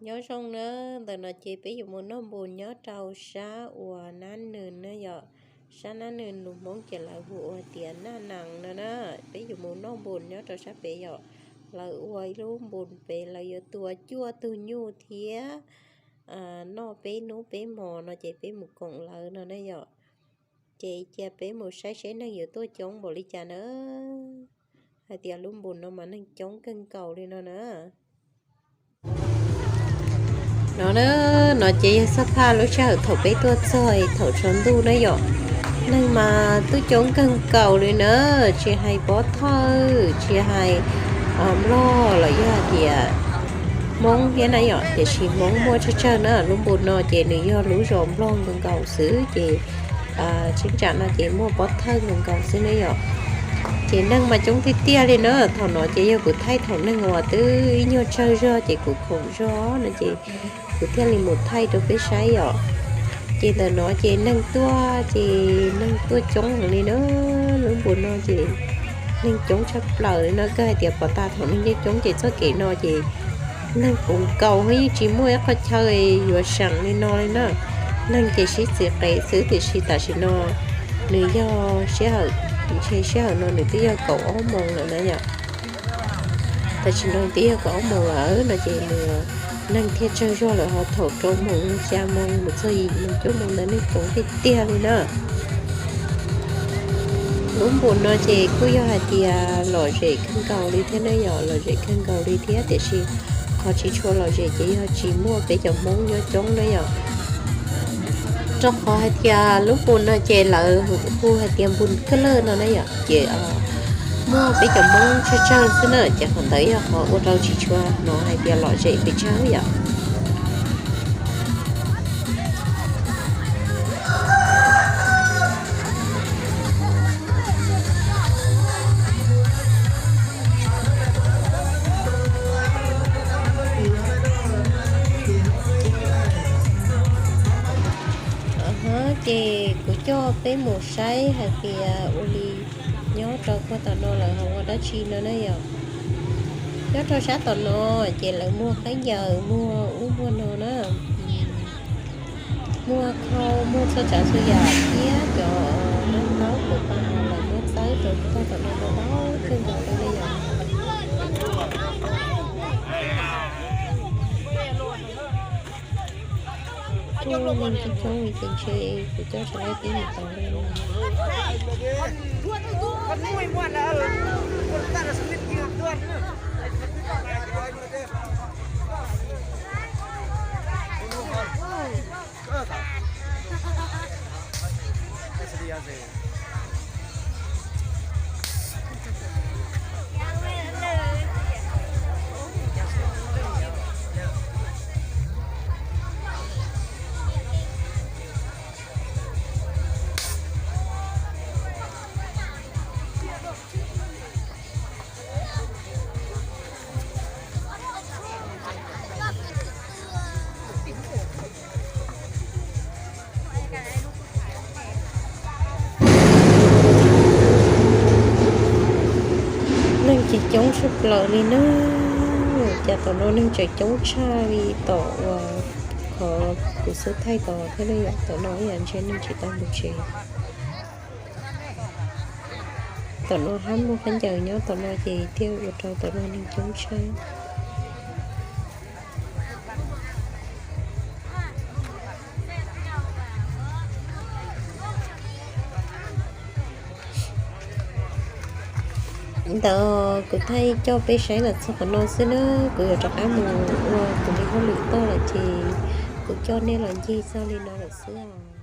Nyob zoo na, ntawm no ces peb yuav mus noj npus nyob rau sab uas Nab Nws na yom. Sab Nab Nws lus Hmoob ces lawv hu ua tias Naj Nas no na. Peb yuav mus noj npus nyob rau sab pem yom. Lawv ua ib lub npus pem lawv yuav tua cuaj tug nyuj thiab noj peb hnub peb hmos no ces peb mus koom lawv no na yom. Ces cia peb mus saib seb neeg yuav tuaj coob npaum li cas na. Hais tias lub npus no mas neeg coob kawg nkaus li no na. No na, no ces yog xab phaj lub sij hawm thaum peb tuaj txog thaum tsaus ntuj na yom. Neeg mas tuaj coob kawg nkaus li na, tsis hais pov thawj, tsis hais nplog los yog hais tias Hmoob thiab na yom, tiam sis Hmoob muaj tsawg tsawg na. Lub npus no ces nws yog lub zos nplog nkaus nkaus xwb ces tseeb tsam no ces muaj pov thawj nkaus nkaus xwb na yom. Ces neeg mas coob tiag tiag li na. Thaum no ces yog kuv thaij thaum neeg uas twb ib nyuag tsawg zog ces kuv khoom zog no ces kuv thiaj li mus thaij rau peb saib yom. Ces ntawm no ces neeg tuaj ces neeg tuaj coob heev li na. Lub npus no ces neeg coob tshaj plaws li no, kawg hais tias pov tas thaum neeg coob coob ces txoj kev no ces neeg puv nkaus yeej tsis muaj ib qhov chaw yuav seem li no li na. Neeg ces sib txiv qev xwb tiam sis tam sim no nws yog sij hawm, ntshe sij hawm no nws twb yog kaum ob moos lawm na yom. Tam sim no twb yog kaum ob moos lawm no ces nws, neeg thiaj tsawg zog lawm, ho thaum rau moos xya moos mus txog yim moos cuaj moos ntawd neeg coob tiag tiag li na. Lub npus no ces kuj yog hais tias lom zem kawg nkaus li thiab ne yom, lom zem kawg nkaus li thiab tiam sis qhov tsis tshua lom zem ces yog tsis muaj peb cov Hmoob nyob coob na yom. Rau qhov hais tias lub npus no ces lawv hu hais tias npus kaj lawj no na yom, ces muaj peb cov Hmoob tsawg tsawg xwb na, ces qhov ntawd yog qhov ua rau tsis tshua hnov hais tias lom zem pes tsawg yom. Ces kuv coj peb mus saib hais tias ua li nyob rau puag tom no lawv ho ua dab tsi no na yom. Nyob rau sab tom no ces lawv muag khaub ncaws muag ub muag no na, muag khau muag txhua tsav txhua yam thiab cov nab ntaub kuv pab lawv muab txawb rau puag tom no ntau kawg nkaus li na yom. Kuj neeg coob coob li ces ntshe kuv coj sawv daws peb mus tau li. Neeg ces coob tshaj plaws li na. Cas tom no neeg tseem coob tshaj li tom uas qhov kuv xub thaij tod thiab ne yom. Tom no ib yam ntshe neeg tsis tau mus tsev. Tom no hab muaj khaub ncaws nyob tom no ces thiaj ua rau tom no neeg coob tshaj. Ntawd kuv thaij coj peb saib los txog qhov no xwb na, kuv yuav rov qab mus ua kuv li hauj lwm toj lawm ces kuv coj nej los ncig txog li no lawm xwb os.